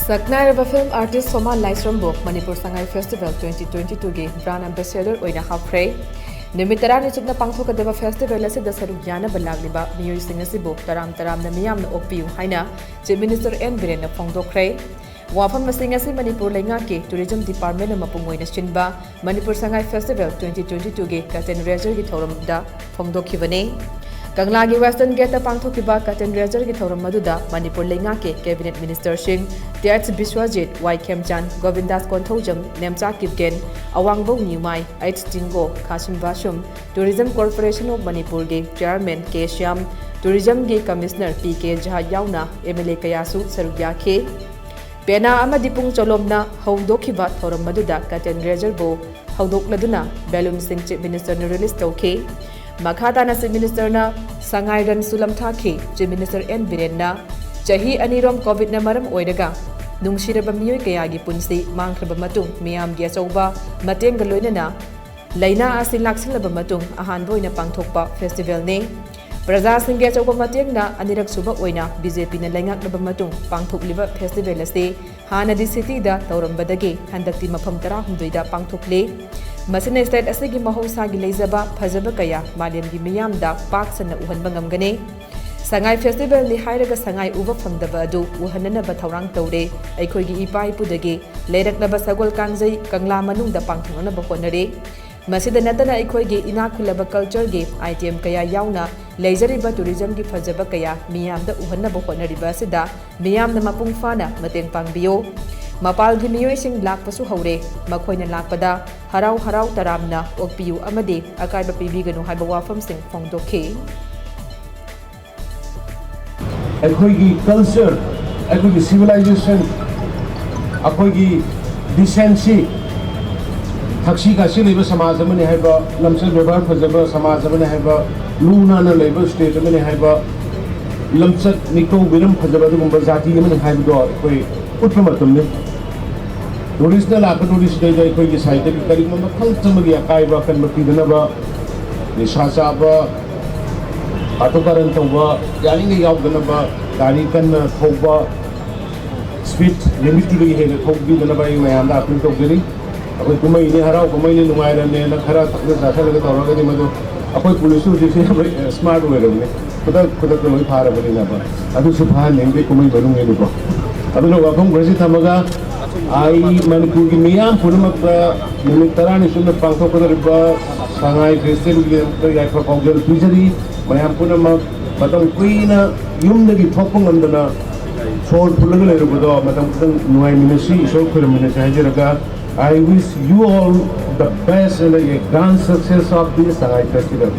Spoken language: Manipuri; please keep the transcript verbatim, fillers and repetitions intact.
ꯁꯛꯅꯥꯏꯔꯕ film artist ꯁꯣꯃꯥ ꯂꯥꯏꯁ꯭ꯔꯝꯕꯨ Manipur Sangai Festival twenty twenty-two ꯒꯤ brand ambassador ꯑꯣꯏꯅ ꯍꯥꯞꯈ꯭ꯔꯦ꯫ ꯅꯨꯃꯤꯠ ꯇꯔꯥꯅꯤ ꯆꯨꯞꯅ ꯄꯥꯡꯊꯣꯛꯀꯗꯕ festival ꯑꯁꯤꯗ ꯁꯔꯨꯛ ꯌꯥꯅꯕ ꯂꯥꯛꯂꯤꯕ ꯃꯤꯑꯣꯏꯁꯤꯡ ꯑꯁꯤꯕꯨ ꯇꯔꯥꯝ ꯇꯔꯥꯝꯅ ꯃꯤꯌꯥꯝꯅ ꯑꯣꯛꯄꯤꯌꯨ ꯍꯥꯏꯅ Chief Minister ꯑꯦꯟ ꯕꯤꯔꯦꯟꯅ ꯐꯣꯡꯗꯣꯛꯈ꯭ꯔꯦ꯫ ꯋꯥꯐꯝ ꯑꯁꯤꯡ ꯑꯁꯤ ꯃꯅꯤꯄꯨꯔ ꯂꯩꯉꯥꯛꯀꯤ tourism department ꯅ ꯃꯄꯨꯡ ꯑꯣꯏꯅ ꯁꯤꯟꯕ Manipur Sangai Festival twenty twenty-two ꯒꯤ curtain raiser ꯒꯤ ꯊꯧꯔꯝꯗ ꯐꯣꯡꯗꯣꯛꯈꯤꯕꯅꯤ꯫ ꯀꯪꯂꯥꯒꯤ Western Gate ꯇ ꯄꯥꯡꯊꯣꯛꯈꯤꯕ curtain raiser ꯒꯤ ꯊꯧꯔꯝ ꯑꯗꯨꯗ ꯃꯅꯤꯄꯨꯔ ꯂꯩꯉꯥꯛꯀꯤ cabinet minister ꯁꯤꯡ T H Biswajit, Y Khemchand, Govindas Konthoujam, Nemcha Kipgen, Awangbow Newmai, H Dingo, Khashim Vashum, Tourism Corporation of ꯃꯅꯤꯄꯨꯔꯒꯤ chairman ꯀꯦ ꯁ꯭ꯌꯥꯝ, tourism ꯒꯤ commissioner ꯄꯤ ꯀꯦ ꯖꯍꯥ ꯌꯥꯎꯅ M L A ꯀꯌꯥꯁꯨ ꯁꯔꯨꯛ ꯌꯥꯈꯤ꯫ ꯄꯦꯅꯥ ꯑꯃꯗꯤ ꯄꯨꯡ ꯆꯣꯂꯣꯝꯅ ꯍꯧꯗꯣꯛꯈꯤꯕ ꯊꯧꯔꯝ ꯑꯗꯨꯗ curtain raiser ꯕꯨ ꯍꯧꯗꯣꯛꯂꯗꯨꯅ balloon ꯁꯤꯡ Chief Minister ꯅ release ꯇꯧꯈꯤ꯫ ꯃꯈꯥ ꯇꯥꯅ Chief Minister ꯅ ꯁꯉꯥꯏ run ꯁꯨ ꯂꯝꯊꯥꯈꯤ꯫ Chief Minister ꯑꯦꯟ ꯕꯤꯔꯦꯟꯅ ꯆꯍꯤ ꯑꯅꯤꯔꯣꯝ COVID ꯅ ꯃꯔꯝ ꯑꯣꯏꯔꯒ ꯅꯨꯡꯁꯤꯔꯕ ꯃꯤꯑꯣꯏ ꯀꯌꯥꯒꯤ ꯄꯨꯟꯁꯤ ꯃꯥꯡꯈ꯭ꯔꯕ ꯃꯇꯨꯡ ꯃꯤꯌꯥꯝꯒꯤ ꯑꯆꯧꯕ ꯃꯇꯦꯡꯒ ꯂꯣꯏꯅꯅ ꯂꯥꯏꯅꯥ ꯑꯁꯤ ꯂꯥꯛꯁꯤꯜꯂꯕ ꯃꯇꯨꯡ ꯑꯍꯥꯟꯕ ꯑꯣꯏꯅ ꯄꯥꯡꯊꯣꯛꯄ festival ꯅꯤ꯫ ꯄ꯭ꯔꯖꯥꯁꯤꯡꯒꯤ ꯑꯆꯧꯕ ꯃꯇꯦꯡꯅ ꯑꯅꯤꯔꯛ ꯁꯨꯕ ꯑꯣꯏꯅ B J P ꯅ ꯂꯩꯉꯥꯛꯂꯕ ꯃꯇꯨꯡ ꯄꯥꯡꯊꯣꯛꯂꯤꯕ festival ꯑꯁꯤ ꯍꯥꯟꯅꯗꯤ city ꯗ ꯇꯧꯔꯝꯕꯗꯒꯤ ꯍꯟꯗꯛꯇꯤ ꯃꯐꯝ ꯇꯔꯥꯍꯨꯝꯗꯣꯏꯗ ꯄꯥꯡꯊꯣꯛꯂꯦ꯫ ꯃꯁꯤꯅ state ꯑꯁꯤꯒꯤ ꯃꯍꯧꯁꯥꯒꯤ ꯂꯩꯖꯕ ꯐꯖꯕ ꯀꯌꯥ ꯃꯥꯂꯦꯝꯒꯤ ꯃꯤꯌꯥꯝꯗ ꯄꯥꯛ ꯁꯟꯅ ꯎꯍꯟꯕ ꯉꯝꯒꯅꯤ꯫ ꯁꯉꯥꯏ festival ꯅꯤ ꯍꯥꯏꯔꯒ ꯁꯉꯥꯏ ꯎꯕ ꯐꯪꯗꯕ ꯑꯗꯨ ꯎꯍꯟꯅꯅꯕ ꯊꯧꯔꯥꯡ ꯇꯧꯔꯦ꯫ ꯑꯩꯈꯣꯏꯒꯤ ꯏꯄꯥ ꯏꯄꯨꯗꯒꯤ ꯂꯩꯔꯛꯂꯕ ꯁꯒꯣꯜ ꯀꯥꯡꯖꯩ ꯀꯪꯂꯥ ꯃꯅꯨꯡꯗ ꯄꯥꯡꯊꯣꯛꯅꯅꯕ ꯍꯣꯠꯅꯔꯦ꯫ ꯃꯁꯤꯗ ꯅꯠꯇꯅ ꯑꯩꯈꯣꯏꯒꯤ ꯏꯅꯥꯛ ꯈꯨꯜꯂꯕ culture ꯒꯤ item ꯀꯌꯥ ꯌꯥꯎꯅ ꯂꯩꯖꯔꯤꯕ tourism ꯒꯤ ꯐꯖꯕ ꯀꯌꯥ ꯃꯤꯌꯥꯝꯗ ꯎꯍꯟꯅꯕ ꯍꯣꯠꯅꯔꯤꯕ ꯑꯁꯤꯗ ꯃꯤꯌꯥꯝꯅ ꯃꯄꯨꯡ ꯐꯥꯅ ꯃꯇꯦꯡ ꯄꯥꯡꯕꯤꯌꯨ꯫ ꯃꯄꯥꯟꯒꯤ ꯃꯤꯑꯣꯏꯁꯤꯡ ꯂꯥꯛꯄꯁꯨ ꯍꯧꯔꯦ꯫ ꯃꯈꯣꯏꯅ ꯂꯥꯛꯄꯗ ꯍꯔꯥꯎ ꯍꯔꯥꯎ ꯇꯔꯥꯝꯅ ꯑꯣꯛꯄꯤꯌꯨ ꯑꯃꯗꯤ ꯑꯀꯥꯏꯕ ꯄꯤꯕꯤꯒꯅꯨ ꯍꯥꯏꯕ ꯋꯥꯐꯝꯁꯤꯡ ꯐꯣꯡꯗꯣꯛꯈꯤ꯫ ꯑꯩꯈꯣꯏꯒꯤ culture, ꯑꯩꯈꯣꯏꯒꯤ civilization, ꯑꯩꯈꯣꯏꯒꯤ decency, ꯊꯛꯁꯤ ꯈꯥꯁꯤ ꯂꯩꯕ ꯁꯃꯥꯖ ꯑꯃꯅꯤ ꯍꯥꯏꯕ, ꯂꯝꯆꯠ ꯕꯦꯕꯥꯔ ꯐꯖꯕ ꯁꯃꯥꯖ ꯑꯃꯅꯤ ꯍꯥꯏꯕ, ꯂꯨ ꯅꯥꯟꯅ ꯂꯩꯕ state ꯑꯃꯅꯤ ꯍꯥꯏꯕ, ꯂꯝꯆꯠ ꯃꯤꯀꯧ ꯃꯤꯔꯝ ꯐꯖꯕ ꯑꯗꯨꯒꯨꯝꯕ ꯖꯥꯇꯤ ꯑꯃꯅꯤ ꯍꯥꯏꯕꯗꯣ ꯑꯩꯈꯣꯏ ꯎꯠꯄ ꯃꯇꯝꯅꯤ꯫ Tourist ꯅ ꯂꯥꯛꯀꯗꯧꯔꯤꯁꯤꯗꯩꯗ ꯑꯩꯈꯣꯏꯒꯤ side ꯇꯒꯤ ꯀꯔꯤꯒꯨꯝꯕ ꯃꯈꯜ ꯆꯥꯝꯃꯒꯤ ꯑꯀꯥꯏꯕ ꯑꯀꯟꯕ ꯄꯤꯗꯅꯕ, ꯅꯤꯁꯥ ꯆꯥꯕ, ꯀꯥꯇꯨ ꯀꯥꯔꯟ ꯇꯧꯕ, ꯌꯥꯔꯤꯉꯩ ꯌꯥꯎꯗꯅꯕ, ꯒꯥꯔꯤ ꯀꯟꯅ ꯊꯧꯕ, ꯁ꯭ꯄꯤꯗ ꯂꯤꯃꯤꯠꯇꯨꯗꯒꯤ ꯍꯦꯟꯅ ꯊꯧꯕꯤꯗꯅꯕ ꯑꯩ ꯃꯌꯥꯝꯗ ꯑꯥꯄꯤꯜ ꯇꯧꯖꯔꯤ꯫ ꯑꯩꯈꯣꯏ ꯀꯨꯝꯍꯩꯅꯤ, ꯍꯔꯥꯎ ꯀꯨꯝꯍꯩꯅꯤ, ꯅꯨꯡꯉꯥꯏꯔꯝꯅꯦꯅ ꯈꯔ ꯊꯛꯅ ꯆꯥꯁꯜꯂꯒ ꯇꯧꯔꯒꯗꯤ ꯃꯗꯨ ꯑꯩꯈꯣꯏ ꯄꯨꯂꯤꯁꯁꯨ ꯍꯧꯖꯤꯛꯁꯦ ꯌꯥꯝ ꯁ꯭ꯃꯥꯔꯠ ꯑꯣꯏꯔꯕꯅꯦ꯫ ꯈꯨꯗꯛ ꯈꯨꯗꯛꯇ ꯂꯣꯏ ꯐꯥꯔꯕꯅꯤꯅꯕ꯫ ꯑꯗꯨꯁꯨ ꯐꯥꯍꯟꯅꯤꯡꯗꯦ ꯀꯨꯝꯍꯩ ꯃꯅꯨꯡꯒꯤꯅꯤꯀꯣ꯫ ꯑꯗꯨꯅ ꯋꯥꯐꯝ ꯈꯔꯁꯤ ꯊꯝꯃꯒ ꯑꯩ ꯃꯅꯤꯄꯨꯔꯒꯤ ꯃꯤꯌꯥꯝ ꯄꯨꯝꯅꯃꯛꯇ ꯅꯨꯃꯤꯠ ꯇꯔꯥꯅꯤ ꯆꯨꯞꯅ ꯄꯥꯡꯊꯣꯛꯀꯗꯧꯔꯤꯕ ꯁꯉꯥꯏ ꯐꯦꯁꯇꯤꯚꯦꯜꯒꯤꯗꯃꯛꯇ ꯌꯥꯏꯐ ꯄꯥꯎꯖꯦꯜ ꯄꯤꯖꯔꯤ꯫ ꯃꯌꯥꯝ ꯄꯨꯝꯅꯃꯛ ꯃꯇꯝ ꯀꯨꯏꯅ ꯌꯨꯝꯗꯒꯤ ꯊꯣꯛꯄ ꯉꯝꯗꯅ ꯁꯣꯔ ꯐꯨꯜꯂꯒ ꯂꯩꯔꯨꯕꯗꯣ ꯃꯇꯝ ꯈꯤꯇꯪ ꯅꯨꯡꯉꯥꯏꯃꯤꯟꯅꯁꯤ, ꯏꯁꯣꯔ ꯈꯨꯔꯨꯝꯃꯤꯟꯅꯁꯤ ꯍꯥꯏꯖꯔꯒ, I wish you all the best and a grand success of this Sangai Festival.